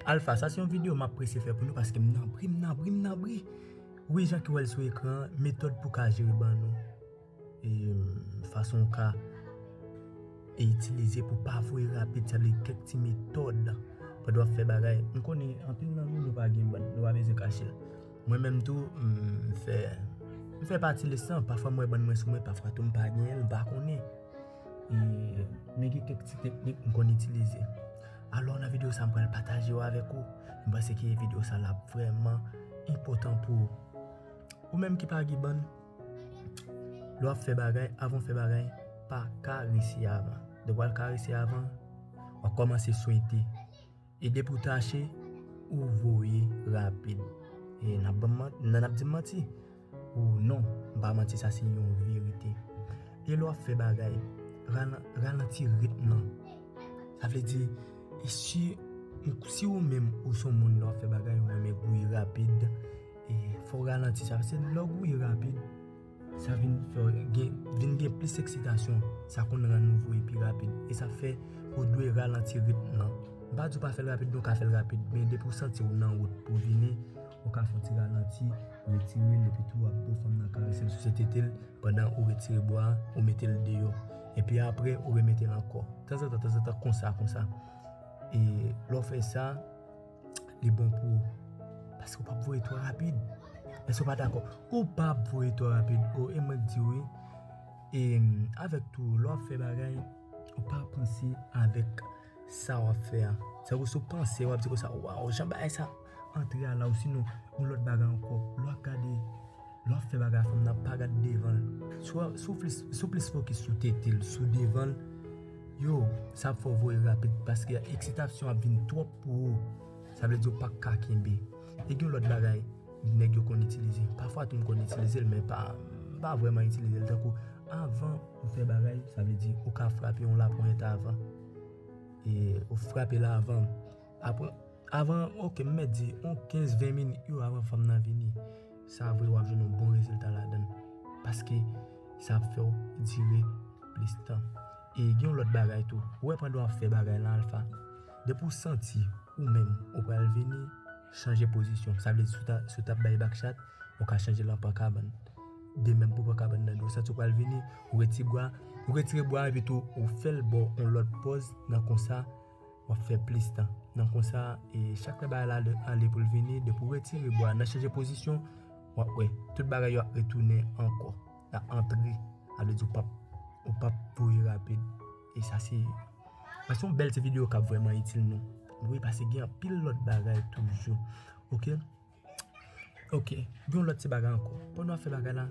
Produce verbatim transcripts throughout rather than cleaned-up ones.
Alpha, sa se yon videyo m apresye fè pou nou paske m nan bri, m nan bri, m nan bri. Wi, jan ki w wè l sou ekran an, metòd pou ka jere bann ou. E, fason w ka e itilize pou pa voye rapid, sa vle kèk ti metòd pandan w ap fè bagay. M konnen anpil nan nou, nou pa gen bann, nou pa bezwen kache l. Mwen menm tou, m fè, m fè pati lis lan. Pafwa m wè bann mwen sou mwen, pafwa tou m pa genyen l, m pa konnen. E, men gen kèk ti teknik m konn itilize. Alò, nan videyo sa, m pral pataje yo avèk ou. M panse ke videyo sa la vrèman enpòtan pou ou. Ou menm ki pa gen bann, lè w ap fè bagay, avan w fè bagay, pa karese avan. Depi w al karese avan, w ap kòmanse swente. E depi w tache, ou voye rapid. E n ap ban m man-, nan n ap di m manti. Ou non, m pa manti, sa se yon verite. E lè w ap fè bagay, ralan-, ralanti ritm lan. Sa vle di, e si, si ou menm ou se yon moun lè w ap fè bagay, ou renmen gouye rapid, e fò w ralanti sa. Paske lè w gouye rapid, sa vin fè w gen, vin gen plis eksitasyon. Sa konn rann ou voye pi rapid. E sa fè ou dwe ralanti ritm lan. M pa di w pa fè l rapid, non, w ka fè l rapid. Men depi w santi w nan wout pou w vini, ou ka fè yon ti ralanti, retire l, epi tou w ap bo fanm nan karese l sou se tete l, pandan ou retire bwa a, ou mete l deyò. Epi apre, ou remete l ankò. Tanzantan, tanzantan, konsa, konsa. E lè w fè sa, li bon pou ou. Paske w p ap voye twò rapid. Èske w pa dakò? Ou p ap voye twò rapid. O, e mwen k di w wi. E, avèk tou, lè w ap fè bagay, ou pa panse avèk sa w ap fè a. Sa vle di si w panse, w ap di konsa, waw, jan bagay sa antre a la, ou sinon, yon lòt bagay ankò. Lè w ap gade, lè w ap fè bagay a, fanm nan pa gad devan l. Si w, si w plis, si w plis fokis sou tete l, sou devan l, yo, sa ap fè w voye rapid, paske eksitasyon ap vin twòp pou ou. Sa vle di w pa ka kenbe. E gen yon lòt bagay, nèg yo konn itilize. Pafwa tou m konn itilize l, men pa, m pa vrèman itilize l. Tankou, avan ou fè bagay, sa vle di ou ka frape yon laponyèt avan. E ou frape l avan. Apre, avan, oke, m mèt di, yon kenz, ven minit yo avan fanm nan vini. Sa vre, w ap jwenn yon bon rezilta ladan l. Paske sa ap fè w dire plis tan. E gen yon lòt bagay tou. Ou wè pandan w ap fè bagay lan, Alpha, depi w santi ou menm ou pral vini, chanje pozisyon. Sa vle di si w ta, si w t ap bay back shot, ou ka chanje l an pan kabann. De menm pou pan kabann nan, ou santi w pral vini, ou retire bwa, ou retire bwa, epi tou ou fè l ba w yon lòt pòz, nan konsa, w ap fè plis tan. Nan konsa, e chak lè bagay la ale pou l vini, depi w retire bwa, nan chanje pozisyon, w ap wè, tout bagay yo ap retounen ankò. L ap antre, sa vle di w p ap, ou p ap voye rapid. E sa se, sa se yon bèl ti videyo k ap vrèman itil nou. Wi, paske gen anpil lòt bagay toujou. Oke? Oke, gen yon lòt ti bagay ankò. Pandan w ap fè bagay la,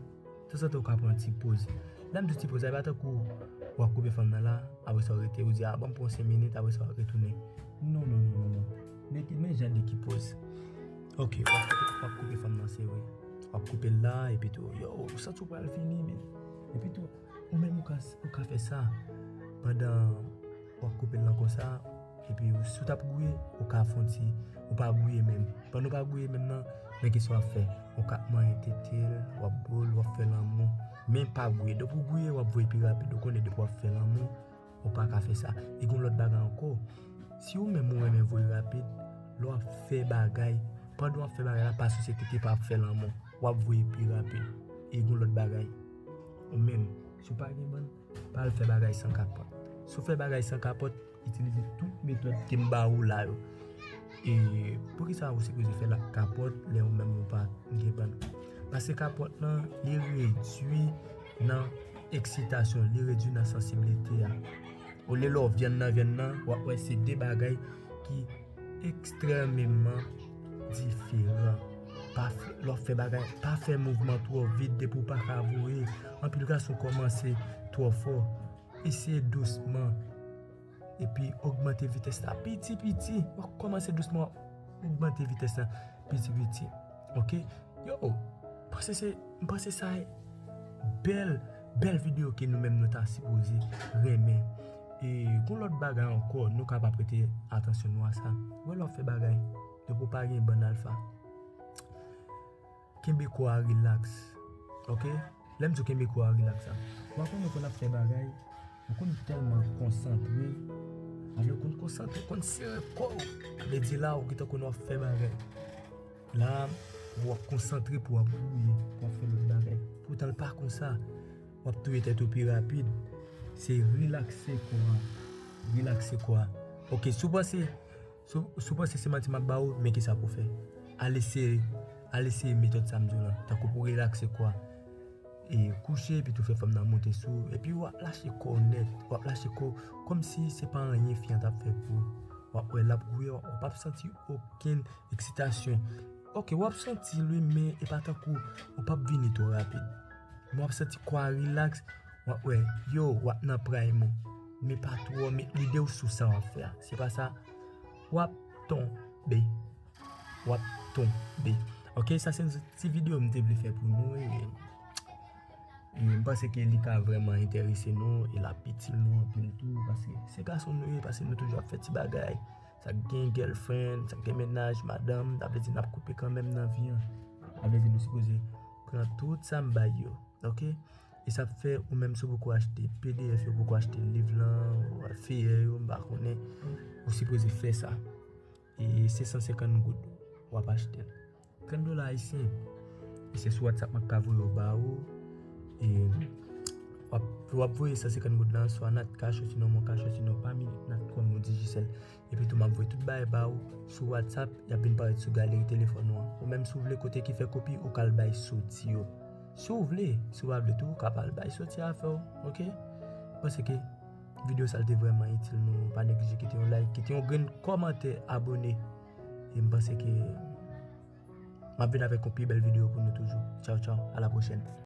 tanzantan ou ka pran ti poz. Lè m di ti poz, sa e pa tankou w ap koupe fanm nan la, apre sa w rete, ou di, a, ban m pran senk minit, apre sa w retounen. Non, non, non, non, non. Men, men jan de ki poz. Oke, w ap, w ap koupe fanm nan, se vre. W ap koupe l la, epi tou, yo, ou santi w pral fini, men. Epi tou, ou menm ou ka, ou ka fè sa pandan w ap koupe l lan konsa, epi ou, si w t ap gouye, ou ka fè yon ti, ou pa gouye menm. Pandan w pa gouye menm nan, men kisa w ap fè? Ou ka manyen tete l, w ap bo l, w ap fè lanmou. Men pa gouye. Depi w gouye, w ap voye pi rapid. Ou konnen depi w ap fè lanmou, ou pa ka fè sa. E gen yon lòt bagay ankò. Si ou menm ou renmen voye rapid, lè w ap fè bagay, pandan w ap fè bagay la, pa souse tete, pa ap fè lanmou. W ap voye pi rapid. E gen yon lòt bagay. Ou menm, si w pa gen bann, pa al fè bagay san kapòt. Si w fè bagay san kapòt, itilize tout metòd ke m ba ou la yo. E poukisa ou sipoze fè l ak kapòt lè ou menm ou pa gen bann? Paske kapòt lan, li redui nan eksitasyon, li redui nan sansiblite a. Olye lè w vyann nan vyann nan, w ap wè se de bagay ki ekstrèmeman diferan. Pa fè, lè w ap fè bagay, pa fè mouvman twò vit depi w pa ka voye. Anpil gason kòmanse twò fò. Eseye dousman. Epi ogmante vitès la piti piti. W ap kòmanse dousman, w ap ogmante vitès la piti piti. Oke? Yo, m panse se, m panse sa bèl, bèl videyo ke nou menm nou ta sipoze renmen. E gon lòt bagay ankò, nou ka pa prete atansyon nou a sa. Wè lè w ap fè bagay, depi w pa gen bann Alpha. Kenbe kò a rilaks. Oke? Lè m di w kenbe kò a rilaks la, w a konnen pou n ap fè bagay, ou konn tèlman konsantre, Yo konn konsantre, konn sere kò w. Vle di la, ou gentan konn w ap fè bagay. La, w ap konsantre pou w ap gouye, pou w ap fè lòt bagay. Poutan l pa konsa. W ap touye tèt ou pi rapid. Se rilakse kò a. Rilakse kò a. Ok, si w panse, si w, si w panse se manti m ap ba ou, men kisa pou w fè. Al eseye, al eseye metòd sa m di w lan. Tankou pou rilakse kò a. E kouche, epi tou fè fanm nan monte sou ou. Epi w ap lache kò w nèt. W ap lache kò w kòmsi se pa anyen fi an t ap fè pou ou. W ap wè l ap gouye, w ap, w p ap santi okenn eksitasyon. Ok, w ap santi l wi, men e pa tankou ou p ap vini twò rapid. Men w ap santi kò a rilaks, w ap wè, yo, w ap nan prime ou. Men pa twò, men lide w sou sa w ap fè a. Se pa sa, w ap tonbe. W ap tonbe. Ok, sa se yon ti videyo m te vle fè pou nou. E, e m panse ke li ka vrèman enterese nou e l ap itil nou anpil tou. Paske se gason nou ye, paske nou toujou ap fè ti bagay. Sa k gen girlfriend, sa k gen mennaj, madanm, sa vle di n ap koupe kanmenm nan vi an. Sa vle di nou sipoze pran tout sa m bay yo. Ok? E sa ap fè ou menm si w poko achte P D F yo, poko achte liv lan, ou feyè yo, m pa konnen, ou sipoze fè sa. E se san senkant goud w ap achte l. Trant dola ayisyen. E se sou WhatsApp mwen k ka voye yo ba ou. E w ap, w ap voye san senkant goud lan, swa Nat Cash, osinon Mon Cash, osinon pa Minit Nat kòm ou Digicel. Epi tou m ap voye tout bagay ba ou sou WhatsApp, y ap vin parèt sou galeri telefòn ou an. Ou menm si w vle kote ki fè kopi, ou ka al bay soti yo. Si w vle, si w pa vle tou, ou ka pa al bay soti afè w, ok? M panse ke videyo sa l te vrèman itil nou. Pa neglije kite yon like, kite yon grenn kòmantè, abone. E m panse ke m ap vin avèk yon pi bèl videyo pou nou toujou. Tchaw, tchaw, a la pwochèn.